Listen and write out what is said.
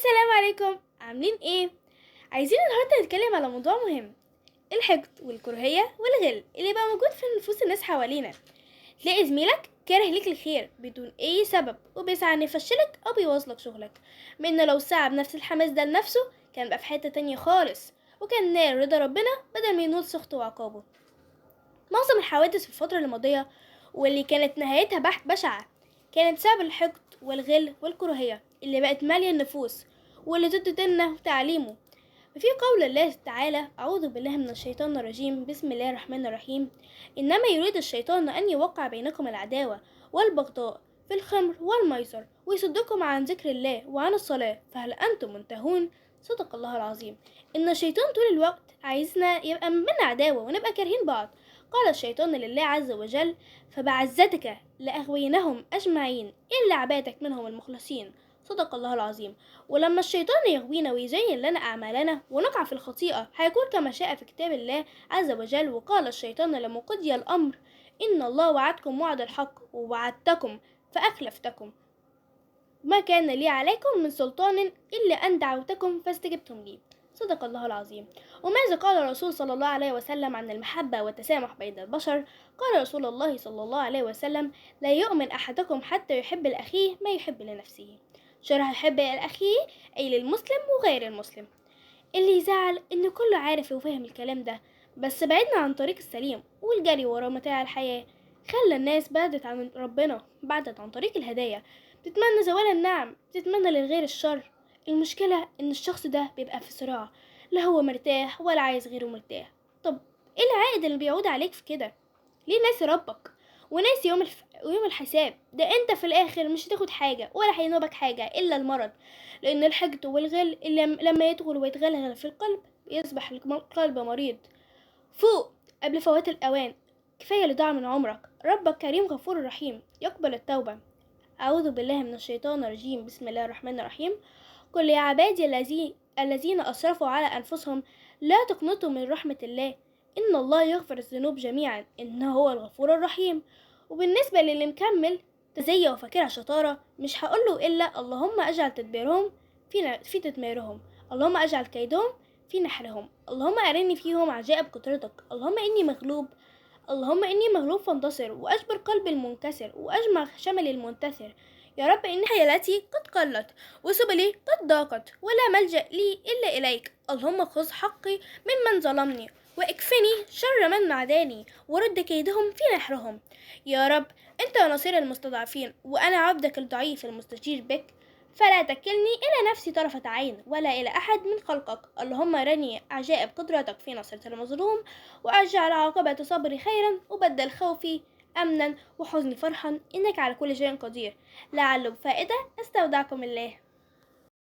السلام عليكم، عاملين ايه؟ عايزين النهارده نتكلم على موضوع مهم، الحقد والكراهية والغل اللي بقى موجود في نفوس الناس حوالينا. تلاقي زميلك كاره ليك الخير بدون اي سبب وبيسعى ان يفشلك او بيواصلك شغلك، من لو سعى بنفس الحماس ده لنفسه كان بقى في حتة تانية خالص، وكان نال رضا ربنا بدل ما ينول سخطه وعقابه. معظم الحوادث في الفترة الماضية واللي كانت نهايتها بشعة كانت سبب الحقد والغل والكراهية اللي بقت مالية النفوس واللي ضد ديننا وتعليمه. وفي قول الله تعالى: أعوذ بالله من الشيطان الرجيم، بسم الله الرحمن الرحيم، إنما يريد الشيطان أن يوقع بينكم العداوة والبغضاء في الخمر والميسر ويصدكم عن ذكر الله وعن الصلاة فهل أنتم منتهون؟ صدق الله العظيم. إن الشيطان طول الوقت عايزنا يبقى من عداوة ونبقى كارهين بعض. قال الشيطان لله عز وجل: فبعزتك لأغوينهم أجمعين إلا عبادك منهم المخلصين. صدق الله العظيم. ولما الشيطان يغوينا ويزين لنا أعمالنا ونقع في الخطيئة هيكون كما شاء في كتاب الله عز وجل: وقال الشيطان لما قضي الأمر إن الله وعدكم وعد الحق ووعدتكم فأخلفتكم، ما كان لي عليكم من سلطان إلا أن دعوتكم فاستجبتم لي. صدق الله العظيم. وماذا قال الرسول صلى الله عليه وسلم عن المحبة والتسامح بين البشر؟ قال رسول الله صلى الله عليه وسلم: لا يؤمن أحدكم حتى يحب لأخيه ما يحب لنفسه. شرح يحب لأخيه أي للمسلم وغير المسلم. اللي يزعل إن كله عارف وفاهم الكلام ده، بس بعدنا عن طريق السليم والجري ورا متاع الحياة خلى الناس بعدت عن ربنا، بعدت عن طريق الهدايا، بتتمنى زوال النعم، بتتمنى للغير الشر. المشكلة إن الشخص ده بيبقى في صراع، لا هو مرتاح ولا عايز غيره مرتاح. طب إيه العائد اللي بيعود عليك في كده؟ ليه ناسي ربك وناسي يوم الحساب؟ ده انت في الاخر مش هتاخد حاجة ولا هينوبك حاجة الا المرض، لان الحقد والغل اللي لما يدخل ويتغلغل في القلب يصبح القلب مريض. فوق قبل فوات الاوان، كفاية اللي ضاع من عمرك. ربك كريم غفور رحيم يقبل التوبة. اعوذ بالله من الشيطان الرجيم، بسم الله الرحمن الرحيم. قل يا عبادي الذين اسرفوا على انفسهم لا تقنطوا من رحمة الله إن الله يغفر الذنوب جميعا إنه هو الغفور الرحيم. وبالنسبة للي مكمل تزية وفاكرها شطارة، مش هقوله إلا اللهم أجعل تدبيرهم في تدميرهم، اللهم أجعل كيدهم في نحرهم، اللهم أرني فيهم عجائب قدرتك، اللهم إني مغلوب، اللهم إني مغلوب فانتصر، وأجبر قلبي المنكسر وأجمع شملي المنتثر. يا رب إن حيلتي قد قلت وسبلي قد ضاقت ولا ملجأ لي إلا إليك، اللهم خذ حقي ممن ظلمني واكفني شر من عاداني ورد كيدهم في نحرهم. يا رب أنت نصير المستضعفين وأنا عبدك الضعيف المستجير بك، فلا تكلني إلى نفسي طرفة عين ولا إلى أحد من خلقك. اللهم أرني عجائب قدرتك في نصرة المظلوم، وأجعل عاقبة صبري خيرا، وبدل خوفي أمنا وحزني فرحا، إنك على كل شيء قدير. لعل فائدة. أستودعكم الله.